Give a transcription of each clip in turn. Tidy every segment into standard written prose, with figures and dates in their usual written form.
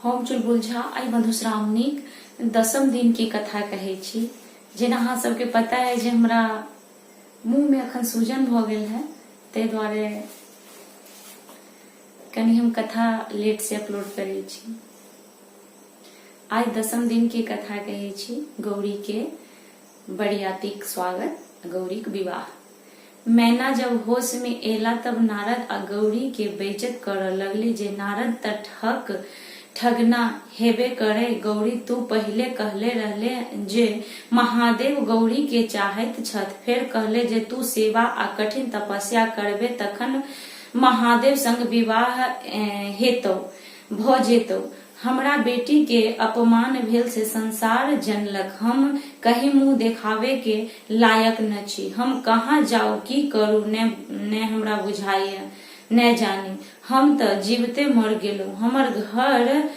हम चुलबुल झा आइ मधुश्रावणीक दसम दिनके कथा कहै छी। जेना अहाँ सबके पता है जे हमरा मुँहमे अखन सूजन भऽ गेल है, ताहि दुआरे कनि हम कथा लेट से अपलोड करै छी। आइ दसम दिनके कथा कहै छी, गौरीके बरियातीक स्वागत, गौरीक विवाह। मैना जब होश मे एला तब नारद आ गौरी के बेइज्जत करऽ लगली जे नारद त ठक ठगना हेबे करै, गौरी तू पहिले कहले रहले जे महादेव गौरी के चाहैत छथ, फेर कहले जे तू सेवा आ कठिन तपस्या करबे तखन महादेव संग विवाह हेतौ, भऽ जेतौ। हमरा बेटी के अपमान भेल से संसार जनलक। हम कहीं मुँह देखावे के लायक न छी। हम कहाँ जाउ, की करू, ने ने हमरा बुझाइए, ने जानी। हम त जीवते मर गेलहुँ। हमर घर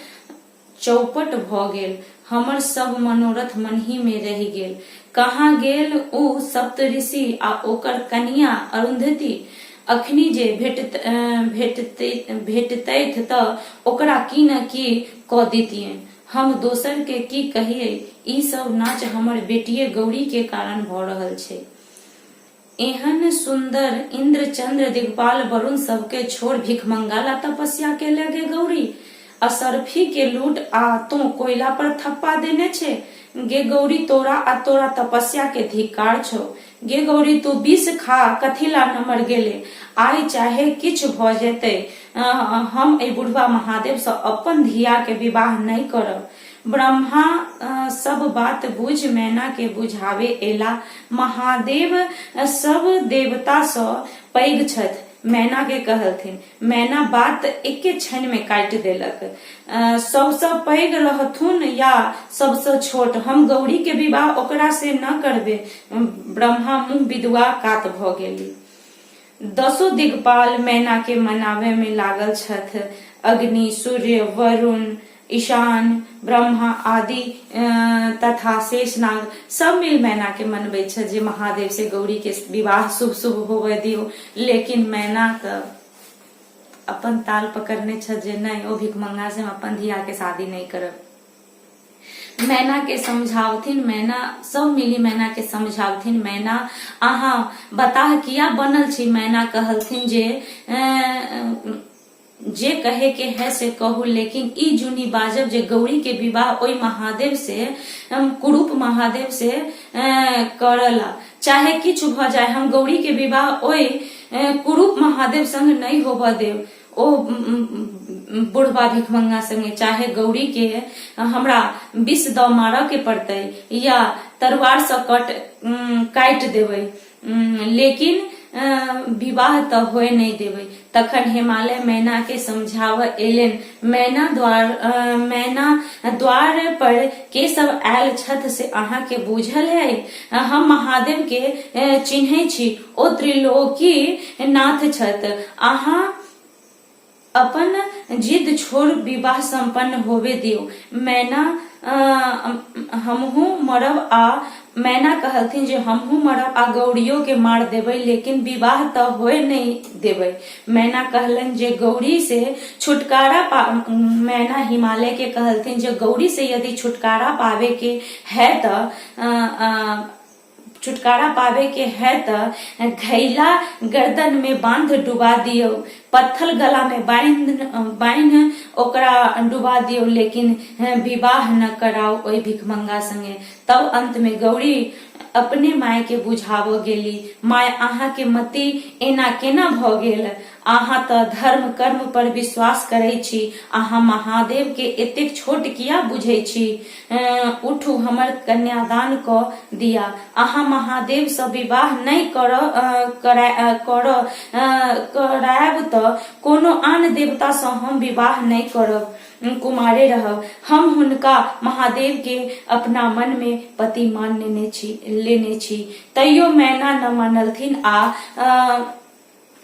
चौपट भ गेल। हमर सब मनोरथ मनही मे रहि गेल। कहाँ गेल ओ सप्तऋषि आ ओकर कनियाँ अरुन्धती? अखनी जे भेटितैथ त ओकरा की न की क दितियैन। हम दोसर के की कहियै, ई सब नाच हमर बेटिये गौरी के कारण भ रहल छै। एहन सुन्दर इन्द्र, चन्द्र, दिगपाल, वरुण सबके छोड़ भिखमंगा ला तपस्या केले गे गौरी? असरफी के लूट आ तों कोयला पर थप्पा देने छे? गे गौरी तोरा आ तोरा तपस्या के धिक्कार छौ। गे गौरी तू विष खा कथिला न मर गेले? आइ चाहे किछु भ जेतै हम एहि बुढ़वा महादेव सँ अप्पन धिया के विवाह नहि करब। ब्रह्मा सब बात बुझि मैना के बुझाबे एला। महादेव सब देवता सँ पैघ छथि, मैना के कहलथिन। मैना बात एके क्षण मे काटि देलक। सबसँ पैघ रहथुन या सबसँ छोट, हम गौरी के विवाह ओकरा से न करबे। ब्रह्मा मुँह विदुआ कात भ गेली। दसो दिगपाल मैना के मनावे मे लागल छथि। अग्नि, सूर्य, वरुण, ईशान, ब्रह्मा आदि तथा शेषनाग सब मिल मैना के मनबै छथि जे महादेव से गौरी के विवाह शुभ शुभ होबय दियौ। लेकिन मैना तऽ अपन ताल पकड़ने छथि जे नहि, ओ भिखमंगा से हम अपन धिया के शादी नहि करब। मैना के समझावथिन, मैना सब मिली मैना के समझावथिन, मैना अहाँ बताह किया बनल छी? मैना कहलथिन जे जे कहे के है से कहू, लेकिन ई जुनी बाजब जे गौरी के विवाह ओहि महादेव से, कुरूप महादेव से करला, चाहे किछु भऽ जाय, हम गौरी के विवाह ओहि कुरूप महादेव संग नहि होबऽ देब, ओ बुढ़बा भिखमंगा संगे, चाहे गौरी के हमरा विष दऽ मारऽ के पड़तै या तरुआर सँ कट काटि देबै, लेकिन विवाह तऽ होए नहि देबै। तखन हिमालय मैना के समझाबऽ एलनि, मैना द्वार मैना द्वार पर के सब आयल छथि से अहाँ के बूझल है? हम महादेव के चिन्है छी, ओ त्रिलोकी नाथ छथि। अहाँ अपन जिद छोड़ विवाह सम्पन्न होबे दियौ। मैना हमहूँ मरब आ मैना कहलथिन जे हमहूँ मरब आ गौरियो के मार देबै, लेकिन विवाह तऽ होए नहि देबै। मैना कहलनि जे गौरी से छुटकारा पा मैना हिमालय के कहलथिन जे गौरी से यदि छुटकारा पावे के है तऽ छुटकारा पावे के है त घैला गर्दन में बांध डुबा दियौ, पत्थल गला में बांध बान्हि ओकरा डुबा दियौ, लेकिन विवाह न कराउ ओहि भिखमंगा संगे। तब अंत में गौरी अपने माय के बुझाबऽ गेली, माय अहाँ के मति एना केना भऽ गेल? अहाँ तऽ धर्म कर्म पर विश्वास करै छी, अहाँ महादेव के एतेक छोट किया बुझै छी? उठू हमर कन्यादान कऽ दिया। अहाँ महादेव सँ विवाह नहि करायब तऽ कोनो आन देवता सँ हम विवाह नहि करब, कुमारे रहब। हम हुनका महादेव के अपना मन मे पति मान लेने छी। तैयो मैना न मानलथिन आ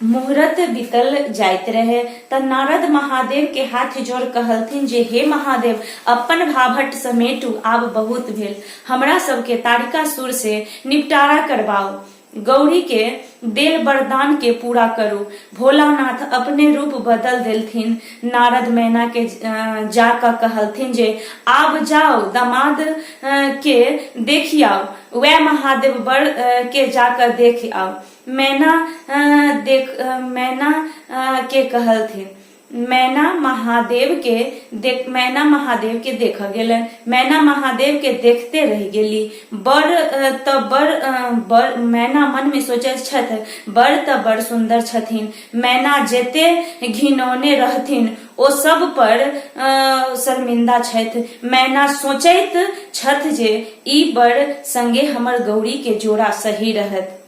मुहूर्त बीतल जाइत रहे त नारद महादेव के हाथ जोड़ कहलथिन जे हे महादेव, अपन भाभट समेटू, आब बहुत भेल, हमरा सबके तारिकासुर से निपटारा करबाउ। गौरी के देल वरदान के पूरा करू। भोलानाथ अपने रूप बदल देलथिन। नारद मैना के जा कऽ कहलथिन जे आब जाउ दामाद के देखि आउ। वैह महादेव बर के जा कऽ देखि आउ। मैना देख मैना के कहलथिन। मैना महादेव के देख मैना महादेव के देखऽ गेलनि। मैना महादेव के देखते रहि गेली। बड़ तऽ बड़ बड़ मैना मन मे सोचैत छथि, बड़ तऽ बड़ सुन्दर छथिन। मैना जेते घिनौने रहथिन ओ सब पर शर्मिंदा छथि। मैना सोचैत छथि जे ई बड़ संगे हमर गौरी के जोड़ा सही रहत।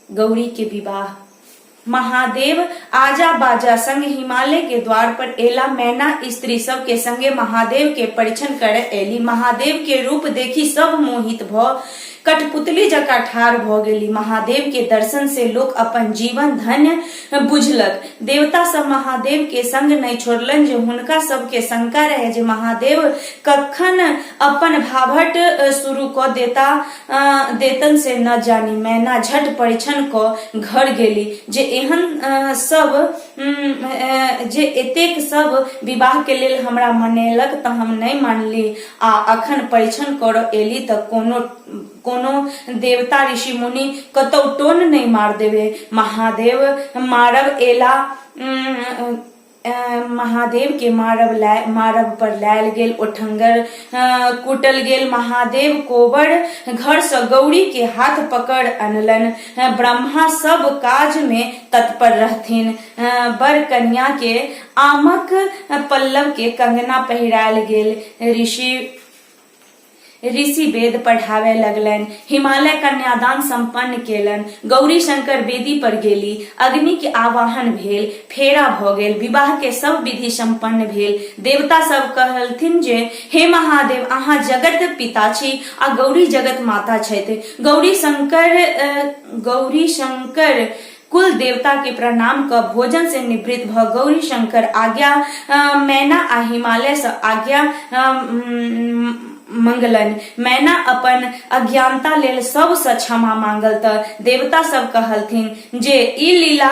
गौरी के विवाह। महादेव आजा बाजा संग हिमालय के द्वार पर एला। मैना स्त्री सब के संगे महादेव के परिछन करे एली। महादेव के रूप देखी सब मोहित भ कठपुतली जकाँ ठाढ़ भ गेली। महादेव के दर्शन से लोक अपन जीवन धन्य बुझलक। देवता सब महादेव के संग नहि छोड़लनि जे हुनका सब के शंका रहे जे महादेव कखन अपन भाभट शुरू क देता देतन से न जानी। मैना झट परिछन कऽ घर गेली जे एहन सब जे एतेक सब विवाह के लेल हमरा मनेलक तऽ हम नहि मानली आ अखन परिछन करऽ एली तऽ कोनो कोनो देवता ऋषि मुनि कतौ टोन नहि मार देवे। महादेव मारब एला। महादेव के मारब मारब पर लायल गेल। ओठंगर कूटल गेल। महादेव कोबर घर सँ गौरी के हाथ पकड़ अनलनि। ब्रह्मा सब काज मे तत्पर रहथिन। बर कनिया के आमक पल्लव के कंगना पहिरायल गेल। ऋषि ऋषि वेद पढ़ाबय लगलनि। हिमालय कन्यादान सम्पन्न केलनि। गौरी शंकर वेदी पर गेली। अग्नि के आवाहन भेल। फेरा भऽ गेल। विवाह के सब विधि सम्पन्न भेल। देवता सब कहलथिन जे हे महादेव, अहाँ जगत पिता छी आ गौरी जगत माता छथि। गौरी शंकर गौरी शंकर कुल देवता के प्रणाम कऽ भोजन से निवृत्त भऽ गौरी शंकर आज्ञा मैना आ हिमालय सँ आज्ञा मंगलनि। मैना अपन अज्ञानता लेल सब सँ क्षमा मांगल तऽ देवता सब कहलथिन जे ई लीला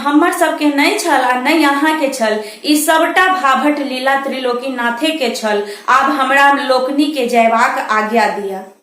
हमर सबके नहि छल आ नहि अहाँ के छल। ई सबटा भाभट लीला त्रिलोकीनाथे के छल। आब हमरा लोकनि के जयबाक आज्ञा दिअ।